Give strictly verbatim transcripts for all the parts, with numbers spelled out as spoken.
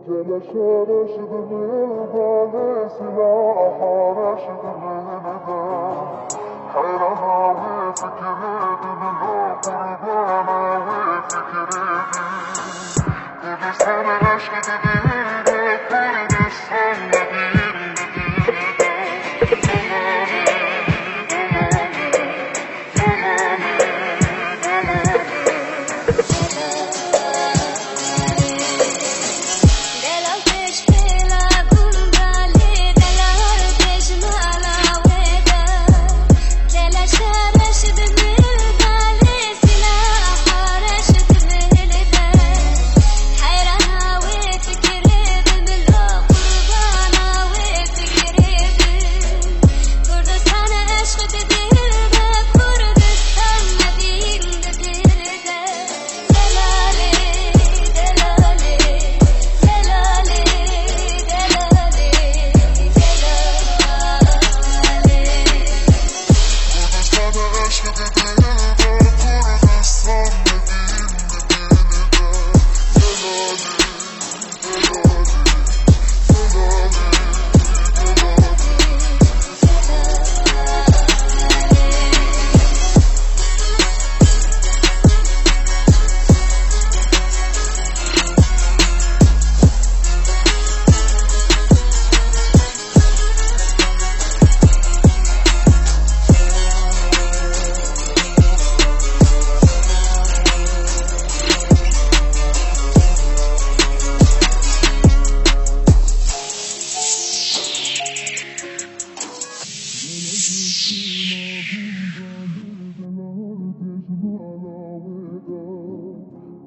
Keleşe reş bi min de, lê silaha reş bi min de. Heyrana wê fikirê dibim, qurbana wê fikirê dibim. Kurdistan eşq dibim, Kurdistan dibim.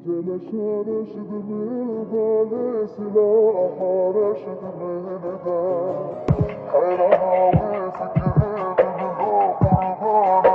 Keleşe reş bi min de, lê silaha reş bi min de. Heyrana wê fikirê dibim, qurbana